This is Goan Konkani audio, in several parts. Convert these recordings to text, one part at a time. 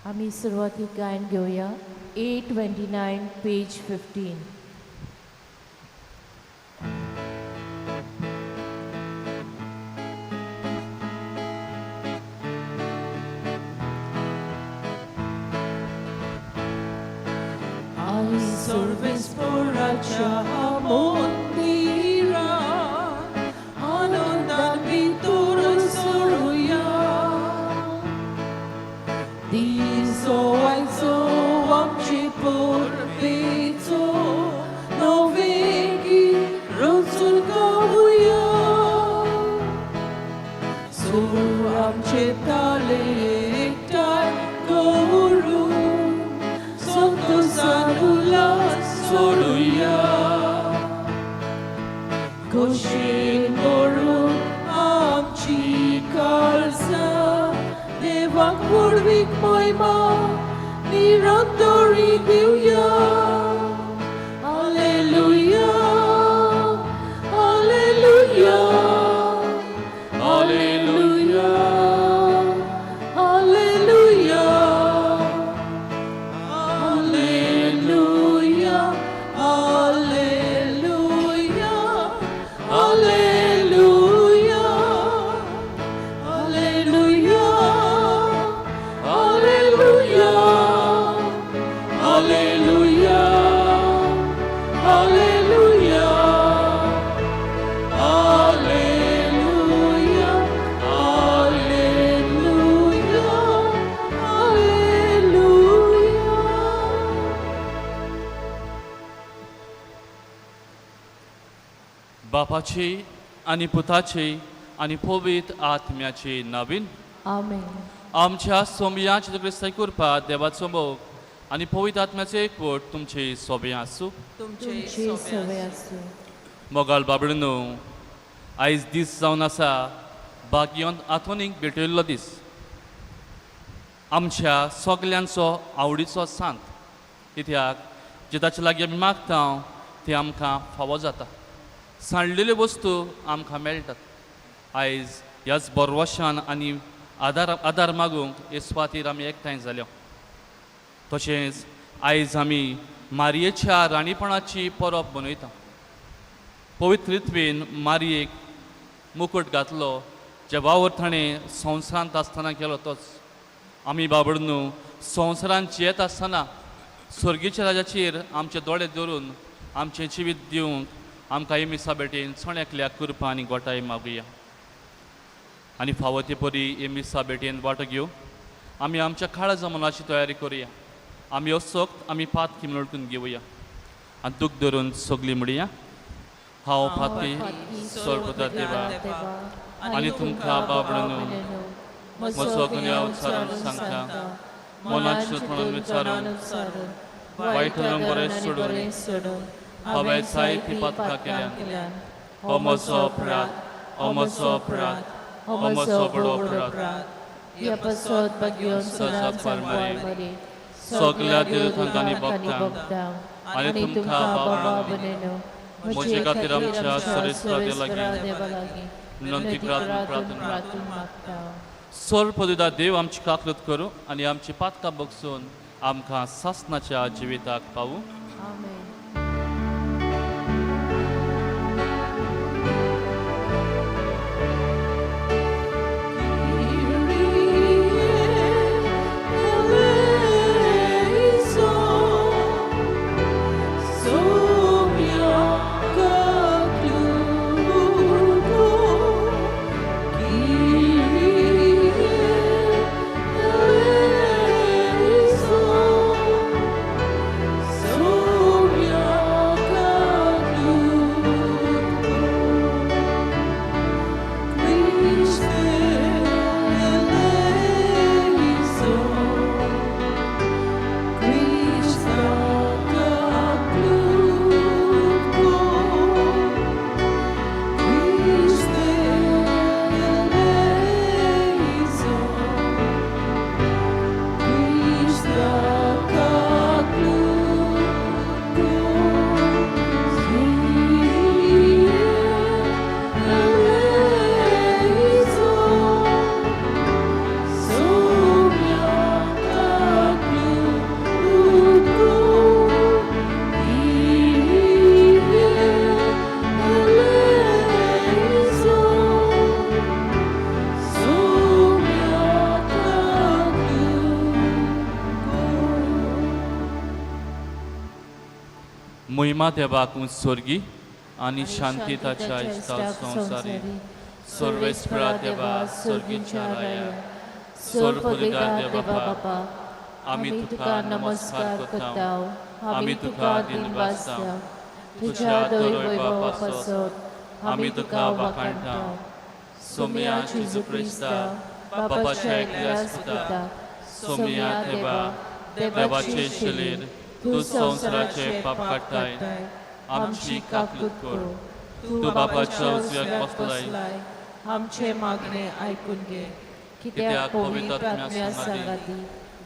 आमी सुरवातीक गायन घेवया 829 पेज 15. आई सर्वेस्पोराच्या मंदिरात आनंदान भितर सोडुया. दिसो आयचो आमचे परबेचो नवें गीत रचून गावया. सूर आमचे ताले एकठांय करून संतोषान उल्हास सोडुया. खोशेन भरून आमची काळजां देवाक व्हडवीक महिमा निरंतरी दिवया. Hallelujah, hallelujah, hallelujah, hallelujah, hallelujah, hallelujah, hallelujah, hallelujah, hallelujah, hallelujah, hallelujah, hallelujah, hallelujah, hallelujah. बापाची आनी पुताची आनी पवित्र आत्म्याची नवीन. आमेन. आमच्या सोमयाची क्रिस्ताई कृपा, देवाचो मोग आनी पवित्र आत्म्याचे एकवट तुमचे सोबे आसूं. तुमचे तुमचे सवे आसूं. मोगाळ बाबडनो, आयज दीस जावन आसा भाग्यवंत आंतोनीक भेटयल्लो दीस, आमच्या सगल्यांचो आवडीचो सांत, कित्याक जे ताचे लागीं आमी मागता ती आमकां फावो जाता, सांडलेल्यो वस्तू आमकां मेळटात. आयज ह्याच बरवशान आनी आदार आदार मागूंक हे सुवातीर आमी एकठांय जाल्या. तशेंच आयज आमी मारयेच्या राणीपणाची परब मनयता. पवित्र रित्वेन मारयेक मुकूट घातलो, जे वावर ताणें संवसारांत आसतना केलो, तोच आमी बाबडनू संवसारांत जियेत आसतना स्वर्गीच्या राजाचेर आमचे दोळे धरून आमचें जिवीत दिवंक आमकां हे मिसा भेटेन सण एकल्याक कृपा आनी गोटाय मागुया. आनी फावो ते परी हे मिसा भेटेन वांटो घेवंक आमी आमच्या काळजा मनाची तयारी करुया. आमी असोक्त आमी पातकी म्हणून वळखून घेवया आनी दूख धरून सगळीं म्हणया, हांव पातकी सोरपुता देवा आनी तुमकां बाबडनू म्हजो गुन्यांव विचारून सांगता, मनाचें तोंडान विचारून, वायट बरें सोडून हांवें जायतीं पातकां केल्यात. हो म्हजो अपराध, हो म्हजो अपराध, हो म्हजो व्हडलो अपराध. ह्या पासत भाग्यवंत सदांच मारी, सगल्या देवतांक आनी भक्तांक आनी तुमकां बाबा, म्हजे खातीर आमच्या सर्वेस्परा देवा लागीं विनंती प्रार्थना प्रार्थना प्रार्थना मागता. सर्वपदुदा देव आमची काकलत करूं आनी आमची पातकां बगसून आमकां सासनाच्या जिविताक पावूं. आमेन. Kyrie eleison, मोहिमा देवाक उत्सर्गी आनी शांती ताच्या इश्टा संवसारी सर्वेस्परा देवा सर्गीच्या राया सर्व देवा बापा, आमी तुका नमस्कार करता, आमी तुका दिनवासता, तुझ्या दयवैभवा पासत आमी तुका वाखाणता. सोमया जेजू क्रिस्ता बापाच्या एकल्याच पुता, सोमया देवा, देवाचे शरीर तूं संवसाराचे पाप काडटाय, आमची काकलूत कर. तूं बापाच्या उजव्याक बसलाय, आमचे मागणे आयकून घे. कित्याक पवित्र आत्म्या सांगाती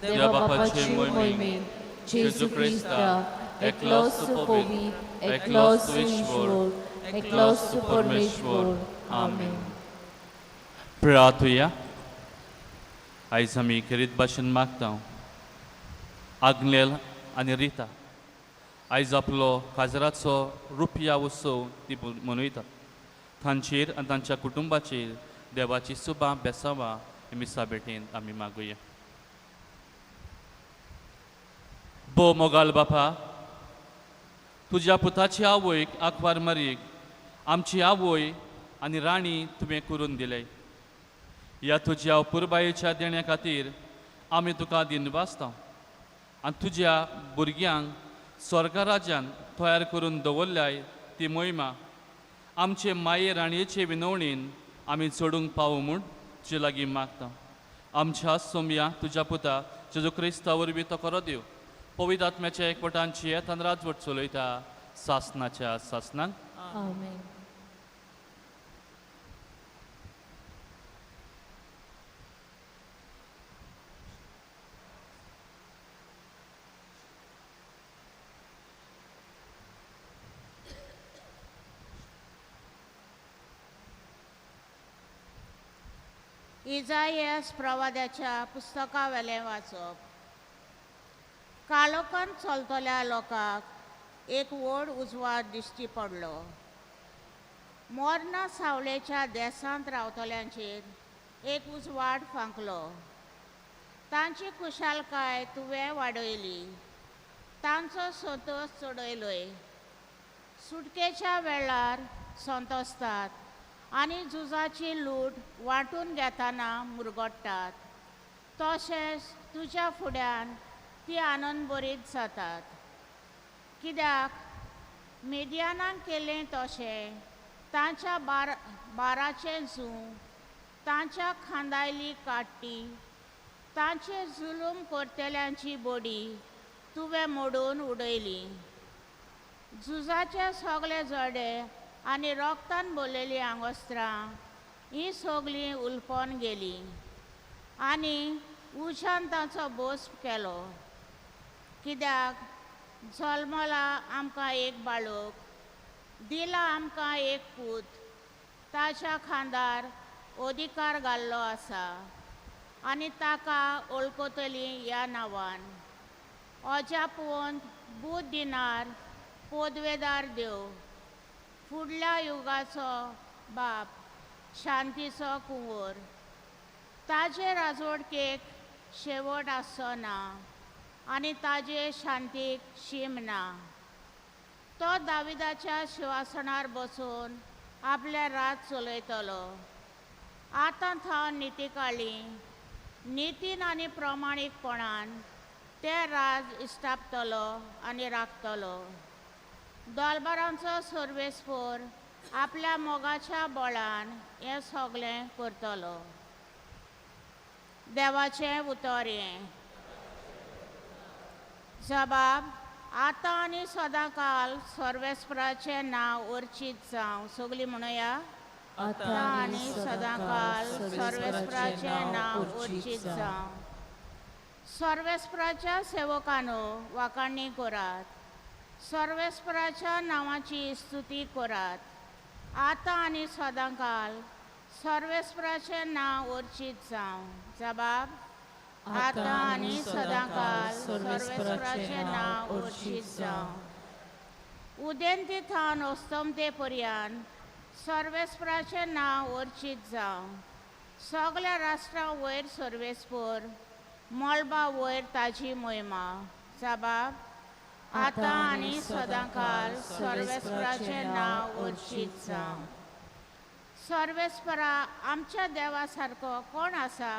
देवा बापाचे मोहिमेन जेजू क्रिस्ता एकलोच पवित्र, एकलोच ईश्वर, एकलोच परमेश्वर. आमेन. प्रार्थुया. आयज आमी खेरीत भाशेन मागता, आग्नेल आनी रिता आयज आपलो काजराचो रुपया उत्सव ती मनयतात. तांचेर आनी तांच्या कुटुंबाचेर देवाची सुबां बेसावां हे मिसा भेटेन आमी मागुया. भोव मोगाल बापा, तुज्या पुताची आवयक आंकवार मारयेक आमची आवय आनी राणी तुवें करून दिले. ह्या तुज्या अपुरबायेच्या देण्या खातीर आमी तुका दिनवासता आनी तुज्या भुरग्यांक स्वर्गा राज्यान तयार करून दवरल्याय ती मोहिमा आमचे माये राणयेचे विनवणीन आमी चडूंक पावो म्हूण तुजे लागीं मागता. आमच्या सोमया तुज्या पुता जेजू क्रिस्ता वरवीं तो करो देव पवित्र आत्म्याच्या एकवटांची येतान राजवट चलयता सासनाच्या सासनाक. आमेन. इजायस प्रवाद्याच्या पुस्तकावेलें वाचप. काळोखान चलतल्या लोकांक एक व्हड उजवाड दिश्टी पडलो. मोर्ना सावळेच्या देसांत रावतल्यांचेर एक उजवाड फांकलो. तांची खुशालकाय तुवें वाडयली, तांचो संतोश चडयलोय. सुटकेच्या वेळार संतोसतात आनी झुजाची लूट वांटून घेतना मुरगट्टात, तशेंच तुज्या फुड्यान ती आनंदभरीत जातात. कित्याक मेदियानान केलें तशें तांच्या बाराचें जूं, तांच्या खांदायली काडटी, तांचे जुलूम करतल्यांची बोडी तुवें मोडून उडयली. झुजाचे सगळे जोडे आनी रोगतान भरलेलीं आंगोस्त्रां हीं सगळीं उलपोन गेलीं आनी उज्यान तांचो बोस केलो. कित्याक जल्मला आमकां एक बाळक, दिला आमकां एक पूत, ताच्या खांदार अधिकार घाल्लो आसा आनी ताका वळखतलीं ह्या नांवान. अजापवंत, बूद दिनार, पोदवेदार देव, फुडल्या युगाचो बाप, शांतीचो कुंवर. ताजे राजवटकेक शेवट आसचो ना आनी ताजे शांतीक शीम ना. तो दाविदाच्या शिंवासनार बसून आपलें राज चलयतलो. आतां थावन नितीकाळी नितीन आनी प्रमाणीकपणान तें राज इश्टापतलो आनी राखतलो. दोलबारांचो सर्वेस्पोर आपल्या मोगाच्या बळान हें सगळें करतलो. देवाचें उतर हें. जबाब आतां आनी सदांकाल सर्वेस्पराचें नांव अर्चीत जावं. सगळीं म्हणुया, आतां आनी सदांकाल सर्वेस्पराचें नांव अर्चीत जावं. सर्वेस्पराच्या सेवकांनो वाखाणी करात, सर्वेस्पराच्या नांवाची स्तुती करात. आतां आनी सदांकाल सर्वेस्पराचें नांव अर्चीत जावं. जबाब आतां आनी सदांकाल सर्वेस्पराचें नांव अर्चीत जावं. उदेंती थावन अस्तमते पर्यंत सर्वेस्पराचें नांव अर्चीत जावं. सगळ्या राष्ट्रां वयर सर्वेस्पर, मळबा वयर ताजी मोहिमा. जबाब आतां आनी सदांकाल सर्वेस्पराचें नांव उर्शीत जावं. सर्वेस्परा आमच्या देवा सारको कोण आसा?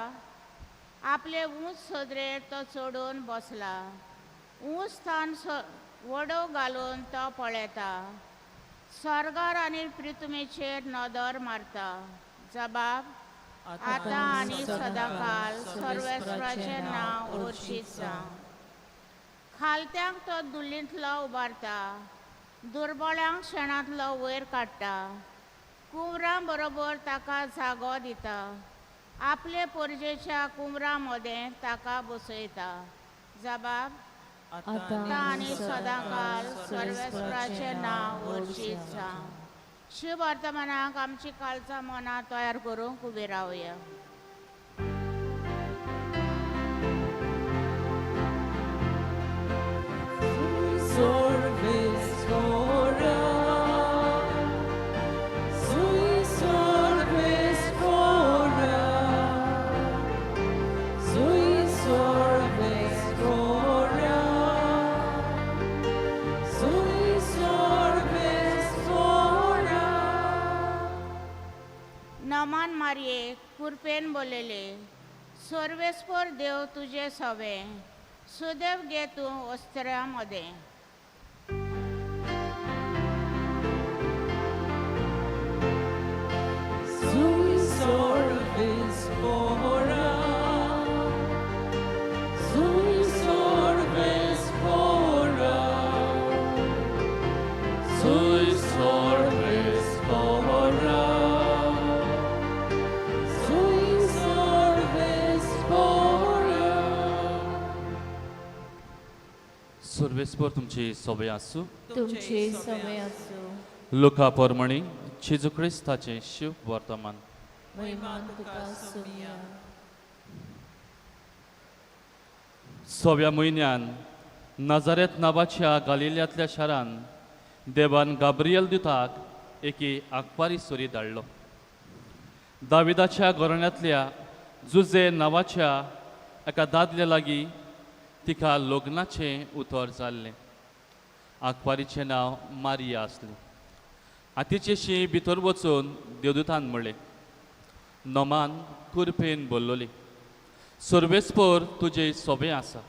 आपले ऊंच सदरेर तो चडून बसला, ऊंच स्थान वडोव घालून तो पळयता, स्वर्गार आनी पृथ्वीचेर नदर मारता. जबाब आतां आनी सदांकाल सर्वेस्पराचें नांव उर्शीत जावं. खालत्यांक तो दुलींतलो उबारता, दुर्बळ्यांक शेणांतलो वयर काडटा, कुंवरां बरोबर ताका जागो दिता, आपले पोरजेच्या कुंवरां मदें ताका बसयता. जबाब आतां आनी सदांकाल सर्वेस्पराचें नांव उर्शीत जावं. शिव वर्तमानाक आमची कालचा मनां तयार करूंक उबी रावया. नमान मारये कुरपेन बोलले, सर्वेस्पर देव तुजे सवे, सुदेव गे तूं ओस्त्र्या मदें. सर्वेस्पर तुमची सोबे आसूं. तुमचे समय आसूं. लुका परमणी जेजू क्रिस्ताचें शिव वर्तमान. महिमा तुका सुमिया. सव्या म्हयन्यान नाजारेत नांवाच्या गालिल्यांतल्या शारान देवान गाब्रियल दुताक एकी आंकवारी सुरी धाडलो. दाविदाच्या घराण्यांतल्या जुजे नांवाच्या एका दादल्या लागीं तिका लग्नाचें उतर जाल्लें. आंकवारीचें नांव मारिया आसलें. आनी तिचेशी भितर वचून देवदूतान म्हणलें, नमान कुरपेन बोल्लोली, सर्वेस्पर तुजे सोबें आसा.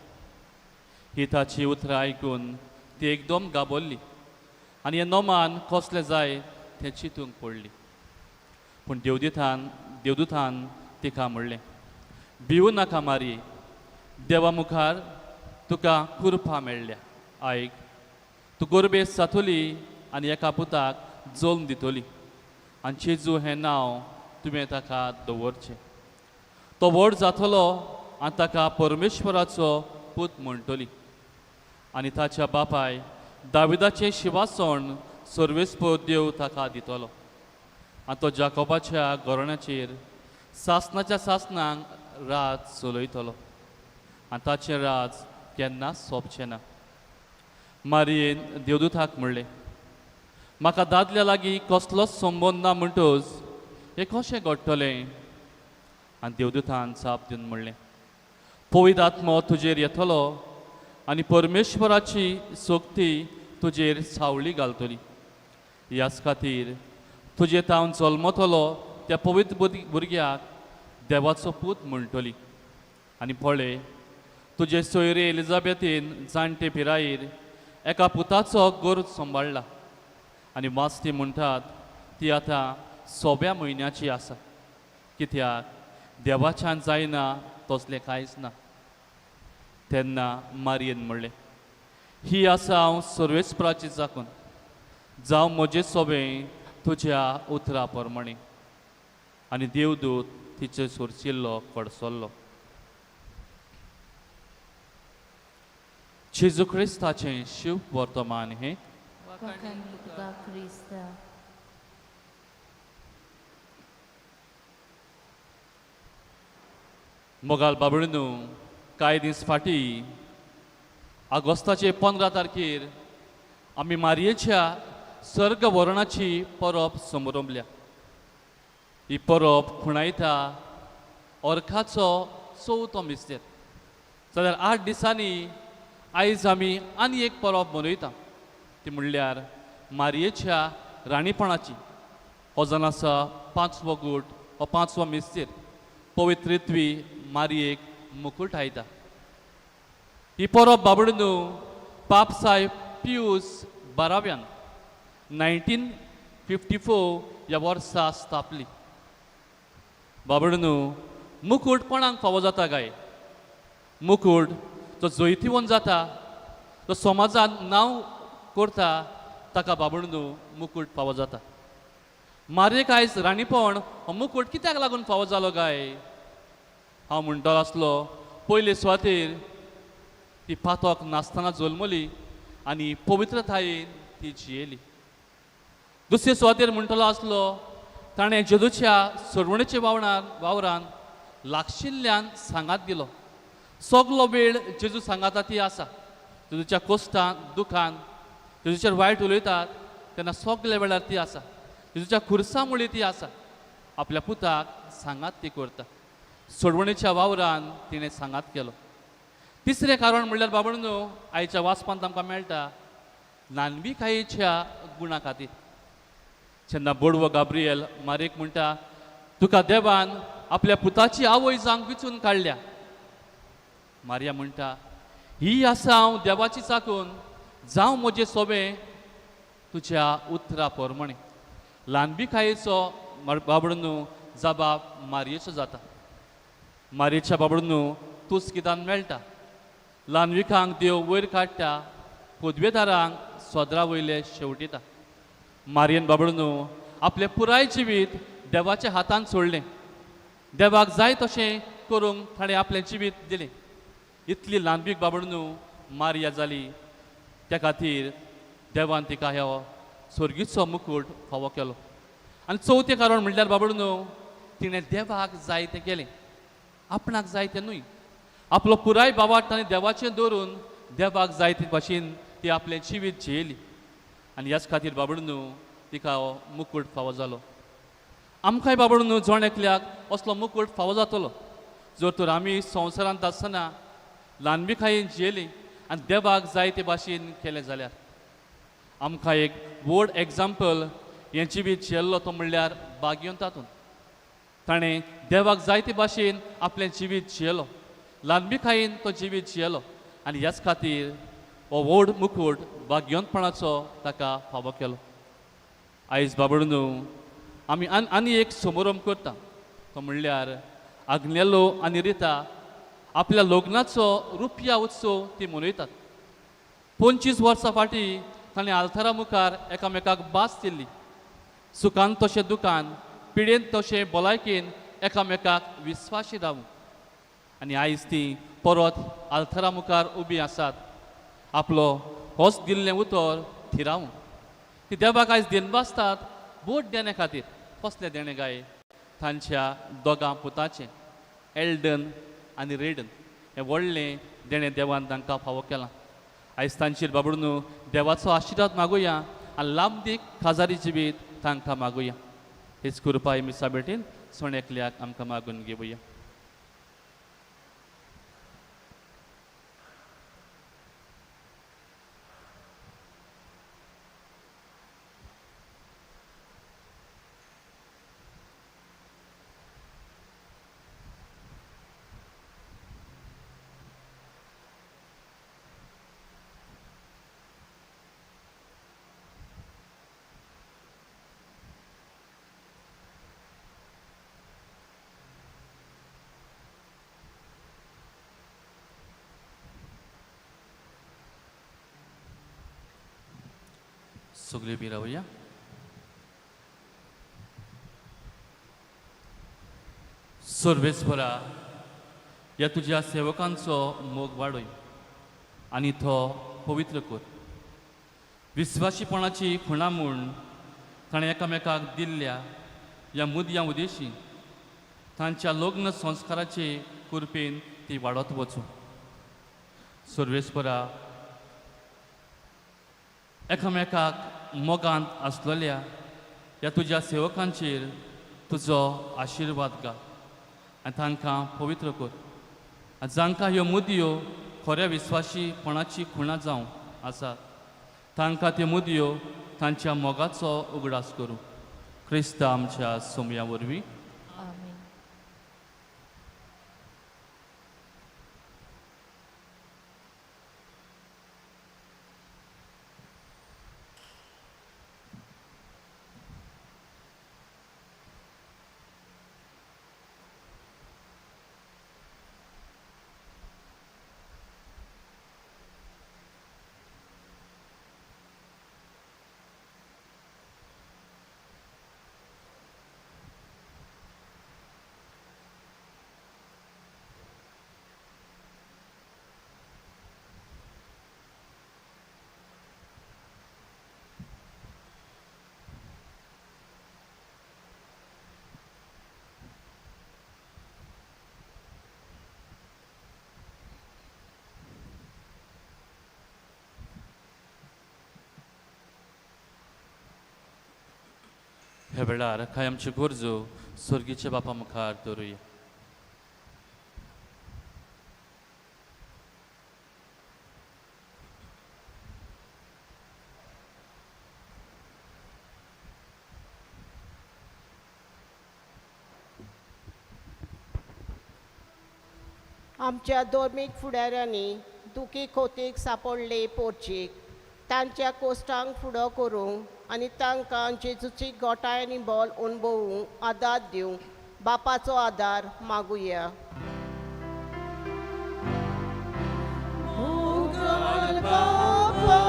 ही ताची उतरां आयकून ती एकदम गाबरली आनी हें नमान कसलें जाय तें चिंतूंक पडली. पूण देवदूतान तिका म्हणलें, भिवू नाका मारी, देवा मुखार तुका कुरपा मेळ्ळ्या. आयक, तूं गोरबेस जातली आनी एका पुताक जल्म दितली आनी जेजू हें नांव तुवें ताका दवरचें. तो व्हड जातलो आनी ताका परमेश्वराचो पूत म्हणटली आनी ताच्या बापाय दाविदाचें शिवासण सर्वेस्पर देव ताका दितलो आनी तो जाकोबाच्या घराण्याचेर सासणाच्या सासणांक राज चलयतलो आनी ताचें राज केन्नाच सोंपचें ना. मारयेन देवदूताक म्हणलें, म्हाका दादल्या लागीं कसलोच संबंद ना म्हणटच हें कशें घडटलें? आनी देवदूतान जाप दिवन म्हणलें, पवित्र आत्मो तुजेर येतलो आनी परमेश्वराची शक्ती तुजेर सावळी घालतली. ह्याच खातीर तुजे तावन जल्मतलो त्या पवित्र भुरग्याक देवाचो पूत म्हणटली. आनी पळय, तुजे सोयरे एलिजाबेथीन जाणटे पिरायेर एका पुताचो गरज सांबाळ्ळा आनी वाचती म्हणटात ती आतां सोब्या म्हयन्याची आसा, कित्याक देवाच्यान जायना तसलें कांयच ना. तेन्ना मारयेन म्हणलें, ही आसा हांव सर्वेस्पराची जाकून, जावं म्हजें सोबें तुज्या उतरा प्रमाणें. आनी देवदूत तिचे सोरशिल्लो कडसल्लो. जेजू क्रिस्ताचें शिव वर्तमान हें. तुका क्रिस्ता. मोगाल बाबडीनू, कांय दीस फाटीं ऑगस्टाचे 15 तारखेर आमी मारयेच्या सर्ग वरणाची परब समरंबल्या. ही परब खुणायता अर्खाचो चवथो मिस्तेर. जाल्यार 8 दिसांनी आयज आमी आनी एक परब मनयता ती म्हणल्यार मारयेच्या राणीपणाची. हो जावन आसा पांचवो गूट, हो पांचवो मिस्तीर. पवित्रित्वी मारयेक मुकुटायता. ही परब बाबडू पापसाय पियूस बाराव्यान 1954 ह्या वर्सा स्थापली. बाबडू मुकूट कोणाक फावो जाता काय? मुकूट जो जैतिवंत जाता, जो समाजांत नांव करता ताका बाबडू मुकूट फावो जाता. मारयेक आयज राणीपण हो मुकूट कित्याक लागून फावो जालो काय? हांव म्हणटलो आसलो, पयले सुवातेर ती पातक नासतना जल्मली आनी पवित्रतायेन ती जियेली. दुसरे सुवातेर म्हणटलो आसलो, ताणें जेजूच्या सरवणेच्या वावरान लागशिल्ल्यान सांगात दिलो. सगलो वेळ जेजू सांगाता ती आसा. जेजूच्या कोश्टान, दुखान जेजूचेर वायट उलयतात तेन्ना सगल्या वेळार ती आसा. जेजूच्या खुर्सा मुळे ती आसा. आपल्या पुताक सांगात ती करता. सोडवणेच्या वावरान तिणें सांगात केलो. तिसरें कारण म्हणल्यार बाबा न्हू, आयच्या वाचपांत आमकां मेळटा ल्हानविकायेच्या गुणा खातीर. जेन्ना बोडवो गाब्रियल मारीक म्हणटा, तुका देवान आपल्या पुताची आवय जावंक विचून काडल्या. मारिया म्हणटा, ही आसा हांव देवाची चाकून, जावं म्हजें सोबें तुज्या उतरा प्रमाणें. ल्हानविकायेचो बाबडू जबाब मारयेचो जाता. मारयेच्या बाबडू तूच गितान मेळटा. ल्हानविकांक देव वयर काडटा, पदवेदारांक सोदरा वयले शेवटिता. मारयेन बाबडू आपलें पुराय जिवीत देवाच्या हातान सोडलें. देवाक जाय तशें करूंक ताणें आपलें जिवीत दिलें. इतली ल्हानवीक बाबडू मारिया जाली, त्या खातीर देवान तिका हो स्वर्गीचो मुकूट फावो केलो. आनी चवथें कारण म्हणल्यार बाबडू तिणें देवाक जाय तें केलें, आपणाक जाय तें न्हय. आपलो पुराय बाबाट ताणें देवाचें दवरून देवाक जाय ते भाशेन ती आपलें जिवीत जियेली. आनी ह्याच खातीर बाबडू तिका हो मुकूट फावो जालो. आमकांय बाबडू जण एकल्याक असलो मुकूट फावो जातलो जर तर आमी संवसारांत आसतना ल्हानविकायेन जियेली आनी देवाक जाय ते भाशेन केलें जाल्यार. आमकां एक व्हड एग्जाम्पल हें जिवीत जियेल्लो तो म्हणल्यार बागयोन तातूंत ताणें देवाक जाय ते भाशेन आपलें जिवीत जियेलो, ल्हानविकायेन तो जिवीत जियेलो. आनी ह्याच खातीर हो व्हड मुकूट भाग्यवंतपणाचो ताका फावो केलो. आयज बाबडू आमी आनी एक समारंभ करता तो म्हणल्यार आग्नेलो आनी रिता आपल्या लग्नाचो रुपया उत्सव ती मनयतात. 25 वर्सां फाटीं ताणें आल्तारा मुखार एकामेकाक भास दिल्ली. सुखान तशें दुखान, पिडेन तशें भलायकेन एकामेकाक विस्वाशी रावूं. आनी आयज ती परत आल्तारा मुखार उबी आसात आपलो होच दिल्लें उतर थिरावूं. ती देवाक आयज दिनवासतात बोट देणे खातीर. कसलें देणें काय? तांच्या दोगां पुताचें, एल्डन आनी रेडन, हें व्हडलें देणें देवान तांकां फावो केलां. आयज तांचेर बाबडू देवाचो आशिर्वाद मागुया आनी लांबदीक खाजारी जिवीत तांकां मागुया. हीच कृपा मिसा भेटीन सण एकल्याक आमकां मागून घेवया. सगळी बी रावया. सर्वेस्परा, ह्या तुज्या सेवकांचो मोग वाडय आनी तो पवित्र कर. विस्वाशीपणाची खुणा म्हूण ताणें एकामेकाक दिल्ल्या ह्या मुदयां उदेशी तांच्या लग्न संस्काराचे कृपेन ती वाडत वचूं. सर्वेस्परा, एकामेकाक मोगांत आसलेल्या ह्या तुज्या सेवकांचेर तुजो आशिर्वाद घाल आनी तांकां पवित्र कर. आनी जांकां ह्यो मुदयो खऱ्या विस्वाशीपणाची खुणा जावं आसा. तांकां त्यो मुदयो तांच्या मोगाचो उगडास करूं. क्रिस्त आमच्या सोमया वरवीं. आमेन. ह्या वेळार कांय आमच्यो गरजो स्वर्गीच्या बापा मुखार दवरुया. आमच्या धर्मीक फुडाऱ्यांनी दुखी खोतीक सापडले पोर्चीक तांच्या कोश्टांक फुडो करूंक आनी तांकां जेजूची गोठाय आनी बोल अणभवूंक आदार दिवंक बापाचो आदार मागुया. बापा,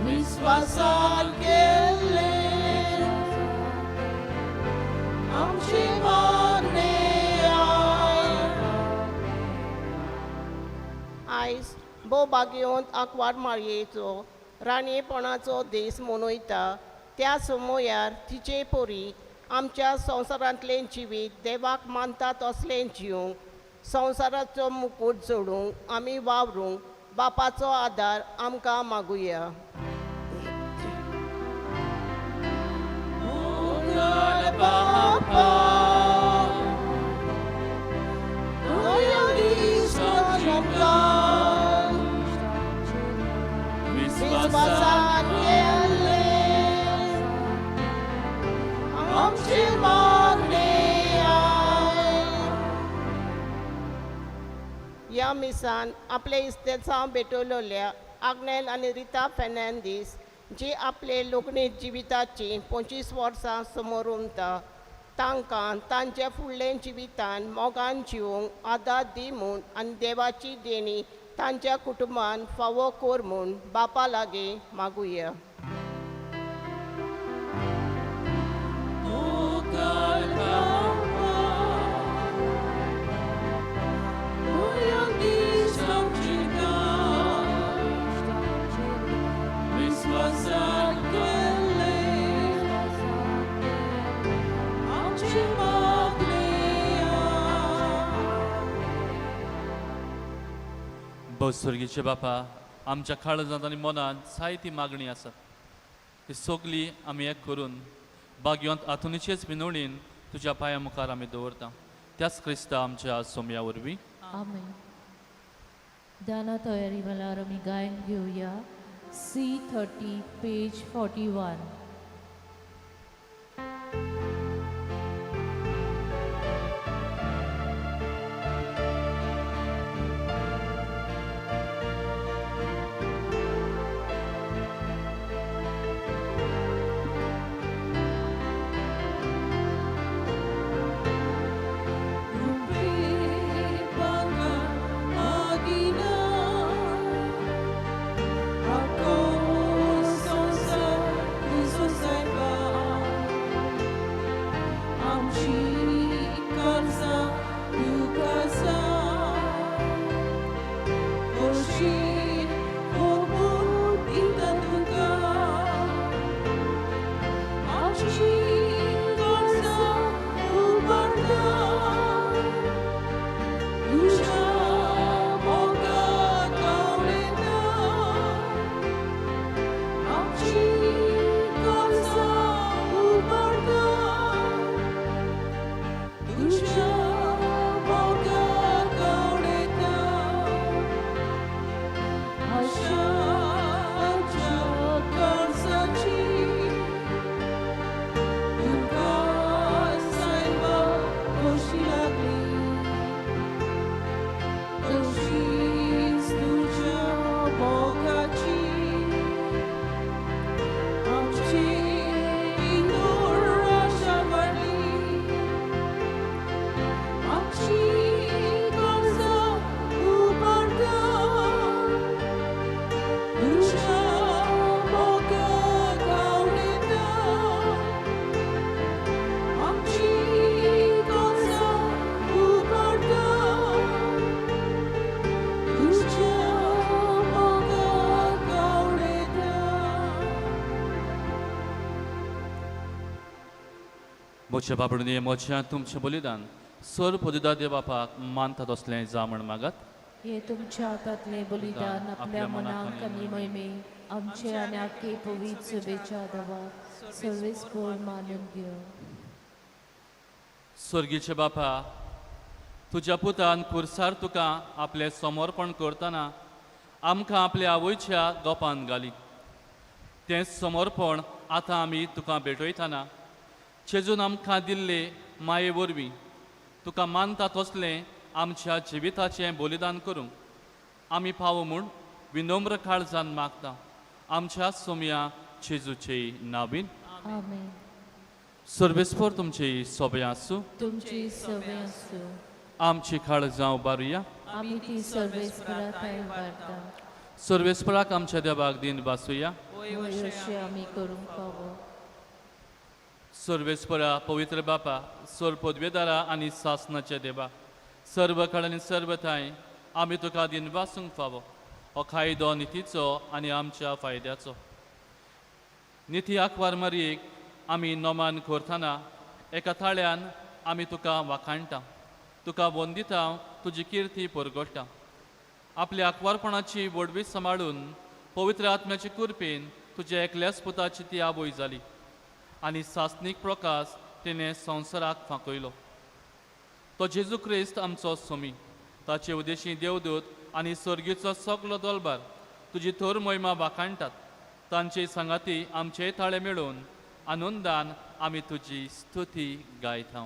विस्वासान केल्ले आमचे मागणे आयक. आयज भोव भाग्यवंत आंकवार मारयेचो राणयेपणाचो दीस मनयता त्या समयार तिचे परी आमच्या संवसारांतलें जिवीत देवाक मानता तसलें जिवंक संवसाराचो मुकूट जोडूंक आमी वावरूंक बापाचो आदार आमकां मागुया. बापा, विस्वासान केल्ले आमचे मागणे आयक. ह्या मिसान आपले इस्तेसांव भेटवलेल्या आग्नेल आनी रिता फेर्नांदीस जी आपले लोकणी जिविताची 25 वर्सां समोर उरता तांकां तांच्या फुडल्या जिवितान मोगान जिवंक आदार दी म्हूण आनी देवाची देणी तांच्या कुटुंबान फावो कर म्हूण बापा लागीं मागुया. विस्वासान केल्ले आमचे मागणे आयक. बस स्वर्गीचे बापा, आमच्या काळजांत आनी मनांत जायती मागणी आसा. ती सगली आमी एक करून भाग्यवंत आतुनीचेच विनवणीन तुज्या पांया मुखार आमी दवरता. त्याच क्रिस्ता आमच्या सोमया वरवीं. आमेन. दाना तयारी वेळार आमी गायन घेवया C30 page 41. Ako संसार तुझो. म्हज्या बाबडून म्हज्या तुमचें बलिदान सर पदुदा देव बापाक मानता तसलें जा म्हण मागात. हे तुमच्या हातांतलें बलिदान आपल्या मनाक आनी मोहिमेक आमचे आनी आख्खे पवित्र सभेच्या देवाक सर्वेस्पोर मानून घेवं. स्वर्गीचे बापा, तुज्या पुतान खुर्सार तुका आपलें समर्पण करतना आमकां आपल्या आवयच्या गोपान घाली. तें समर्पण आतां आमी तुका भेटयतना जेजून आमकां दिल्ले माये वरवीं तुका मानता तसलें आमच्या जिविताचें बलिदान करूंक आमी पावो म्हूण विनम्र काळजान मागता आमच्या सोमया जेजूचे नावीन. आमेन. सर्वेस्पोर तुमची सोबे आसूं. तुमची सवे आसूं. आमची काळजां उबारुया. आमी ती सर्वेस्परा थंय उबारता. सर्वेस्पराक आमच्या देवाक दिन बासुया. वय अशें आमी करूंक फावो. सर्वेस्परा पवित्र बापा, सर पदवेदारा आनी सासनाच्या देवा, सर्व काळ आनी सर्व ठांय आमी तुका दिन वासूंक फावो. हो कायदो नितीचो आनी आमच्या फायद्याचो. निती आंकवार मारयेक आमी नोमान करतना एका थाळ्यान आमी तुका वाखाणटा, तुका वंदिता, तुजी किर्ती परगट्टा. आपल्या आंकवारपणाची व्हडवी सांबाळून पवित्र आत्म्याचे कृपेन तुज्या एकल्याच पुताची ती आवय जाली आनी सासनीक प्रकाश तिणें संवसाराक फांकयलो. तो जेजू क्रिस्त आमचो सोमी, ताचे उदेशी देवदूत आनी सर्गीचो सगलो दलबार तुजी थोर मोहिमा वाखाणटात. तांचे सांगाती आमचे थाळे मेळून आनंदान आमी तुजी स्तुती गायता.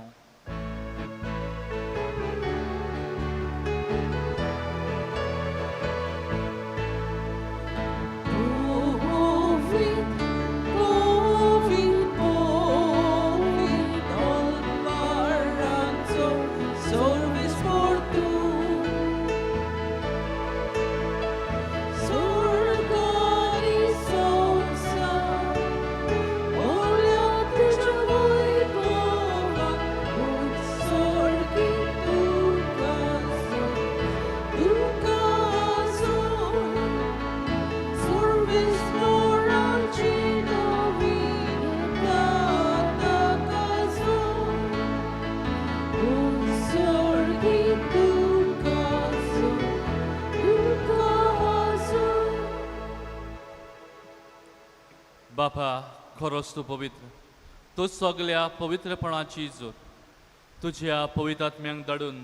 बापा, खरोच तूं पवित्र, तूं सगल्या पवित्रपणाची जोत. तुज्या पवित्र आत्म्यांक धाडून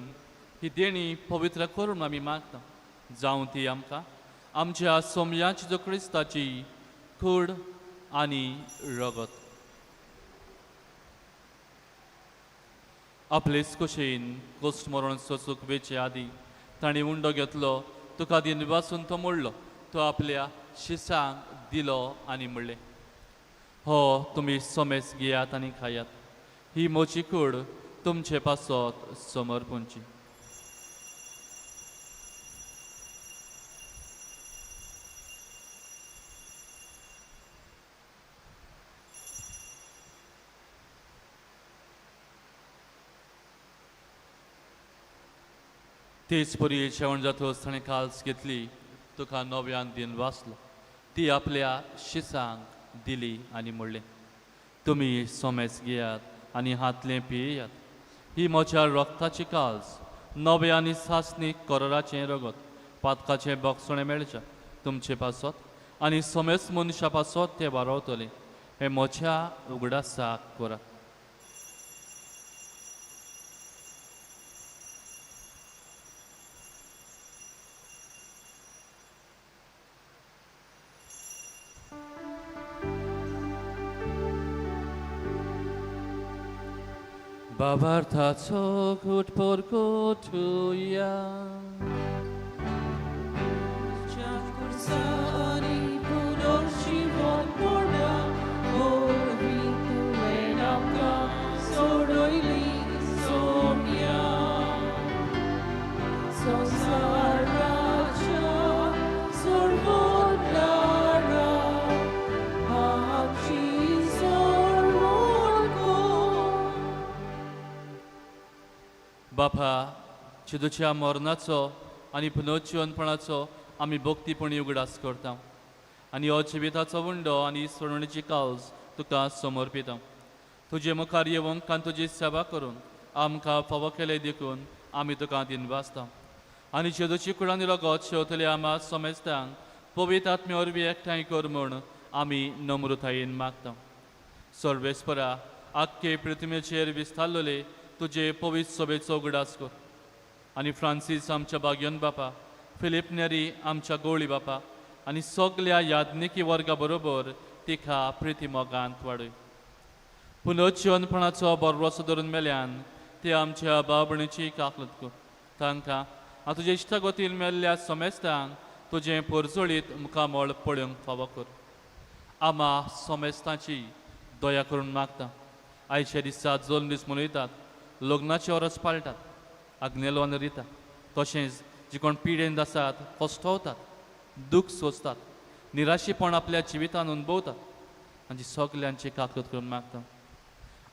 ही देणी पवित्र करून आमी मागता. जावं ती आमकां आमच्या सोमयाची जो क्रिस्ताची कूड आनी रगत. आपलेच कुशीन कोस्ट मरण सोसूंक वेचे आदी ताणें उंडो घेतलो, तुका दिनवासून तो मोडलो, तो आपल्या शिसांक दिलो आनी म्हणलें, हो तुमी सोमेस घेयात आनी खायात, ही म्हजी कूड तुमचे पासत समर्पणची. तेच परी जेवण जातकच ताणें काल्स घेतली, तुका नव्यान दिन वाचलो, ती आपल्या शिसांक दिली आनी म्हणलें, तुमी सोमेस घेयात आनी हातलें पियेयात, ही म्हज्या रक्ताची काल्स, नवें आनी सासणीक कराराचें रगत, पातकाचें बोगसणें मेळचें तुमचे पासत आनी सोमेस मनशा पासत तें वारवतलें. हें म्हज्या उगडासाक करात. बाबार्थाचो घुट परगटुया. बापा, जेजूच्या मरणाचो आनी पुनर्जिवनपणाचो आमी भक्तीपणी उगडास करता आनी हो जिविताचो उंडो आनी सोडवणेची कावज तुका समर्पिता. तुजे मुखार येवंक आनी तुजी सेवा करूंक आमकां फावो केलें देखून आमी तुका दिनवासता. आनी जेजूची कुडांनी रगत शेवतले आमा समेस्तांक पवित्र आत्म्या वरवीं एकठांय कर म्हूण आमी नम्रतायेन मागता. सर्वेस्परा, आख्खे पृथ्वीचेर विस्तारलेले तुजे पवित्र सभेचो उगडास कर आनी फ्रांसीस आमच्या बाग्योन बापा, फिलीप नेरी आमच्या गोळी बापा आनी सगल्या याज्ञिकी वर्गा बरोबर तिका प्रिती मोगांत वाडय. पुनर्जिवनपणाचो बरवसो धरून मेल्यान ते आमच्या बाबणीची काकलत कर. तांकां आनी तुजे इश्टागतीन मेल्ल्या समेस्तांक तुजें पोरजोळीत मुखामळ पळोवंक फावो कर. आमा समेस्तांची दया करून मागता. आयच्या दिसा जल्म दीस मनयतात, लग्नाचे ओरस पाळटात, आग्नेलो आनी रिता, तशेंच जे कोण पिडेन आसात, कश्टवतात, दूख सोंसतात, निराशेपण आपल्या जिवितान अनुभवतात, आनी सगल्यांची काकत करून मागता.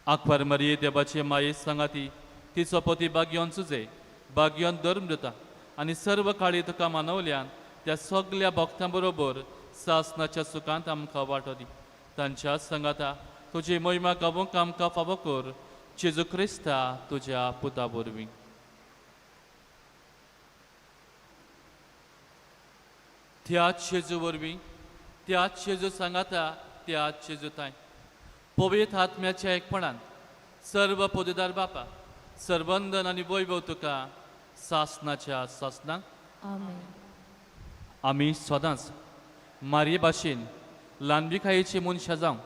आंकवार मारये देवाचे माये सांगाती तिचो पती बाग्योन सुजे बाग्योन धर्म दिता आनी सर्व काळी तुका मानवल्यान त्या सगल्या भक्तां बरोबर सासनाच्या सुखांत आमकां वांटो दी. तांच्या सांगाता तुजी महिमा गावोंक आमकां फावो कर, जेजू क्रिस्ता तुज्या पुता वरवीं. त्याच जेजू वरवीं, त्याच जेजू सांगाता, त्याच जेजू ताय पवित्र आत्म्याच्या एकपणान सर्व पदवीदार बापा, सर्वंदन आनी वैभव तुका सासनाच्या सासनाक. आमेन. आमी सदांच मारये भाशेन ल्हानविकायेची मनशां जावं,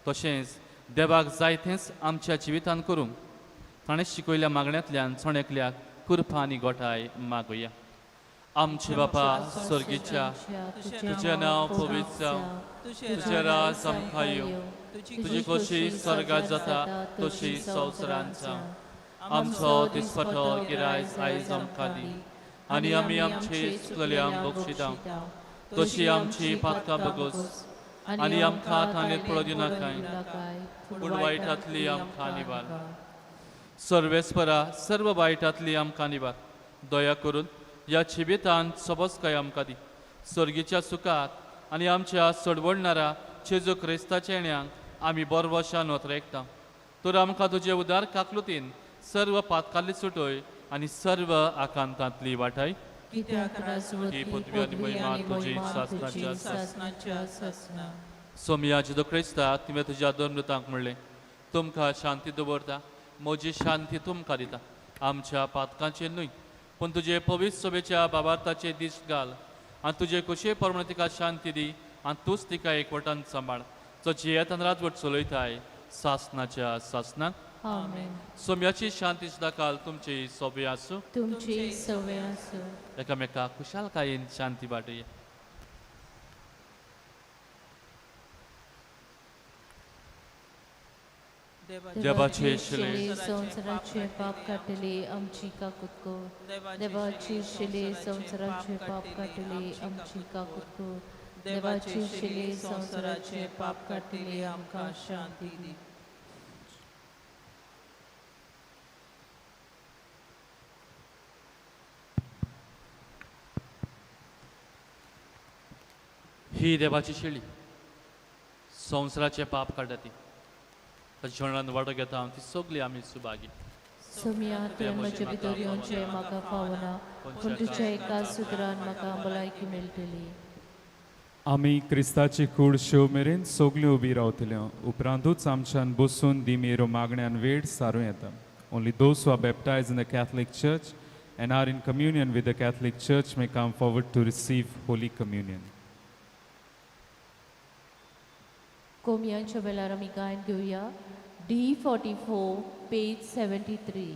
तशेंच देवाक जायतेंच आमच्या जिवितान करूंक ताणें शिकयल्या मागण्यांतल्यान सण एकल्याक कृपा आनी गोठाय मागुया. आमचे बापा सर्गीच्या, तुजें नांव पवित्र जावं, तुजें राज आमकां येवं, तुजी खोशी स्वर्गात जाता तशी संवसारांत जावं. आमचो दिसपटो गिरायज आयज आमकां दी आनी आमी आमचे चुकलेल्यांक बक्षिता तशी आमची पातकां बगोस आनी आमकां ताणें पळोवं दिनाकाय, पूण वायटांतली आमकां निवार. सर्वेस्परा, सर्व वायटांतली आमकां निवार. दया करून ह्या जिवितांत सबसकाय आमकां दी. सर्गीच्या सुखात आनी आमच्या सडवडणारा जेजू क्रिस्ताच्या येण्याक आमी बरवशान नोतरेकता. तर आमकां तुजे उदार काकलुतीन सर्व पातकांतली सुटय आनी सर्व आकांतांतली वाटाय. कित्याक राजवटी, ही पदवी आनी महिमा तुजी सासणाच्या सासणाच्या सासणा. सोमया जेजू क्रिस्ता, तुवें तुज्या धर्मदूतांक म्हणलें, तुमकां शांती दवरता, म्हजी शांती तुमकां दिता. आमच्या पातकांचेर न्हय पूण तुजे पवित्र सभेच्या बाबार्थाचे दीस घाल आनी तुजे खोशये प्रमाणे तिका शांती दी आनी तूंच तिका एकवटान सांबाळ, जो जियेतान राजवट चलयताय सासणाच्या सासणाक. आमेन. सोम्याची शांती सदाकाल तुमची सोबी आसूं. तुमची सवय आसूं. एकामेका खुशालकायेन शांती वाटया. देवाचे शिले संवसाराचे पाप काडटली आमची काकूत कर. देवाची शिले संवसाराचे पाप काडटली आमची काकूत कर. देवाची शिले संवसाराचे पाप काडटली आमकां शांती दी. ही देवाची शेळी संवसाराचे पाप काडटा ती ताच्या वांटो घेता ती सगळी आमी सुभागी. सोमया, तुवें म्हजे भितर येवचें म्हाका फावना, पूण तुज्या एका सुत्रान म्हाका भलायकी मेळटली. आमी क्रिस्ताची कूड शेव मेरेन सगल्यो उबी रावतल्यो, उपरांतूच आमच्यान बसून दिमेरो मागण्यान वेळ सारूं येता. Only those who are baptized in the Catholic Church and are in communion with the Catholic Church may come forward to receive Holy Communion. कोमयांच्या वेळार आमी गायन घेवया D 44 page 73.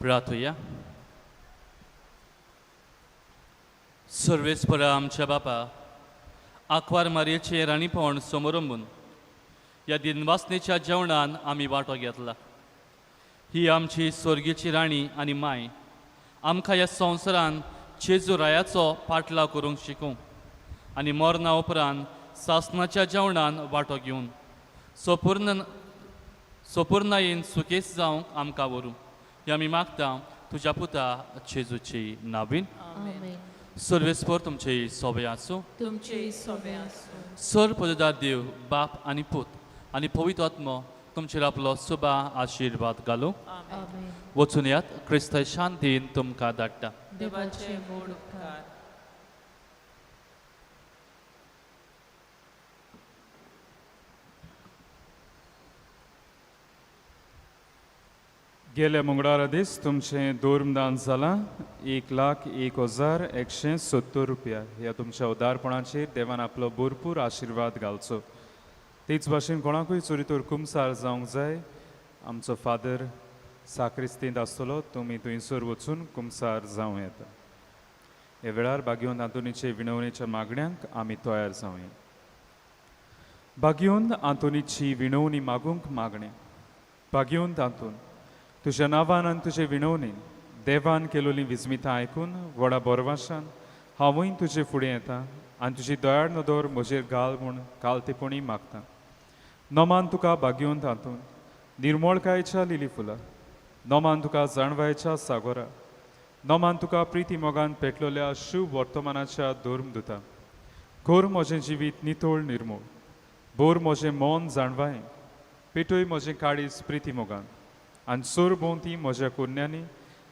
प्रार्थुया. सर्वेस्परा आमच्या बापा, आंकवार मारयेचें राणीपण समरंबून ह्या दिनवासनेच्या जेवणान आमी वांटो घेतला. ही आमची स्वर्गीची राणी आनी माय आमकां ह्या संवसारान जेजू रायाचो पाटलाव करूंक शिकूं आनी मरणा उपरांत सासणाच्या जेवणान वांटो घेवन सोपूर्णायेन सुकेस जावंक आमकां व्हरूं. हे आमी मागता तुज्या पुता जेजूची नावीन. आमेन. सर्वेस्पर तुमचे सोबे आसूं. तुमचे सोबे आसूं. सर पददार देव बाप आनी पूत आनी पवित्र आत्मो तुमचेर आपलो सुबा आशिर्वाद घालूं. आमेन. वचून यात, क्रिस्त शांतीन तुमकां धाडटा. देवाचे व्हड उपकार. गेल्या मंगळारा दीस तुमचें धर्मदान जालां 1,01,170 रुपया. ह्या तुमच्या उदारपणाचेर देवान आपलो भरपूर आशिर्वाद घालचो. तेच भाशेन कोणाकूय चोरी तर कुमसार जावंक जाय, आमचो फादर साक्रिस्तींत आसतलो, तुमी थंयसर वचून कुमसार जावं येता. ह्या वेळार बागयोन आंतोनीचे विणवणेच्या मागण्यांक आमी तयार जावया. बागयोन आंतोनीची विणवणी मागूंक मागणें. बागयोन आंतोन, तुज्या नांवान आनी तुजे विणवणेन देवान केलोलीं विस्मितां आयकून व्हडा बोरवाशान हांवूय तुजे फुडें येता आनी तुजी दयाळ नदर म्हजेर घाल म्हूण कालतेपणी मागता. नमान तुका बागयोन तातूंत निर्मळकायेच्या लिली फुलां, नमान तुका जाणवायच्या सागोरा, नमान तुका प्रिती मोगान पेटलोल्या शुभ वर्तमानाच्या धर्मदुता. कर म्हजें जिवीत नितळ निर्मूळ, बोर म्हजें मन जाणवायेन, पेटय म्हजें काळीज प्रिती मोगान आनी सोर भोंवती म्हज्या कुरण्यांनी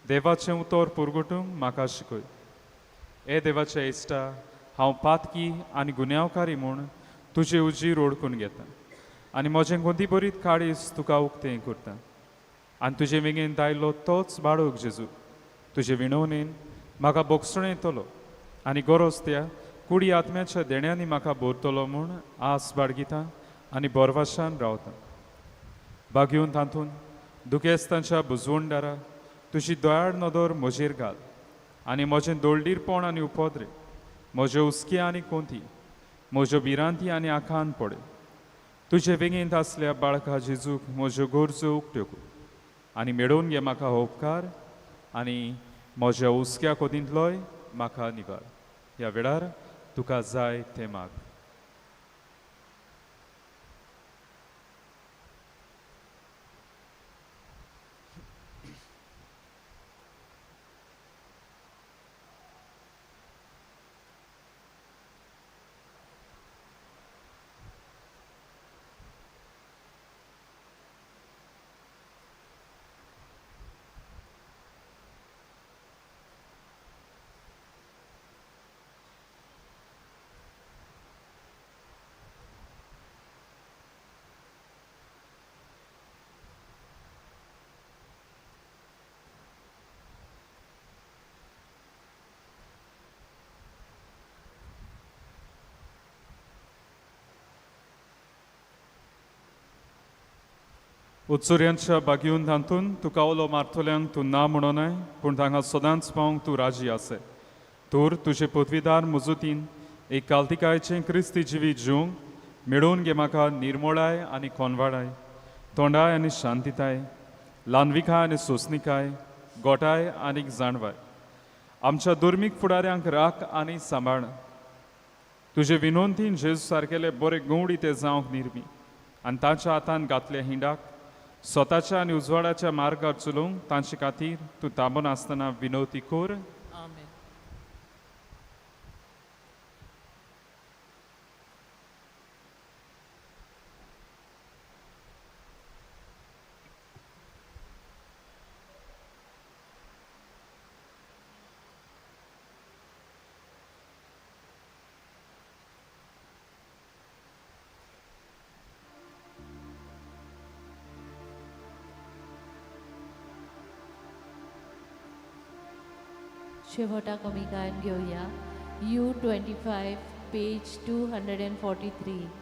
देवाचें उतर पुरगुटूंक म्हाका शिकय. हे देवाच्या इश्टा, हांव पातकी आनी गुन्यांवकारी म्हूण तुजे उजीर ओळखून घेता आनी म्हजें गोंदी बरीत काळीज तुका उक्तें करता आनी तुजे वेंगेंत आयलो तोच बाळक जेजू तुजे विणवणेन म्हाका बोगसणें येतलो आनी गरज त्या कुडी आत्म्याच्या देण्यांनी म्हाका भरतलो म्हूण आस बाळगिता आनी बोरवाशान रावता. बागेवन तातूंत दुखेस्तांच्या बुजवणदारा तुजी दयाळ नदर म्हजेर घाल आनी म्हजें दोळडीरपण आनी उपद्रे, म्हज्यो हुस्के आनी कोंती, म्हज्यो भिरांती आनी आखान पडे. तुजे वेंगेंत आसल्या बाळका जेजूक म्हज्यो गरजो उक्त्यो कर आनी मेळोवन घे म्हाका हो उपकार आनी म्हज्या हुस्क्या कोतींतलोय म्हाका निवार. ह्या वेळार तुका जाय तें माग. उत्सुर्यांच्या बागेवन तातूंत तुका उलो मारतल्यांक तूं ना म्हणोनाय, पूण तांकां सदांच पावंक तूं राजी आसय. तर तुजे पदवीदार मजुतीन एक कालतिकायचें क्रिस्ती जिवीत जिवंक मेळोवन घे म्हाका निर्मोळाय आनी कोनवाडाय, तोंडाय आनी शांतिताय, ल्हानविकाय आनी सोंसणिकाय, गोठाय आनी जाणवाय. आमच्या धर्मीक फुडाऱ्यांक राख आनी सांबाळ. तुजे विनवंतीन जेजू सारकेले बरे गवडी ते जावंक निर्मी आनी तांच्या हातान घातले हिंडाक स्वताच्या आनी उजवाडाच्या मार्गार चलोवंक तांचे खातीर तूं थांबून आसतना विनवती कर. आमेन. शेवटाक आमी गायन घेवया. U 25 page 243.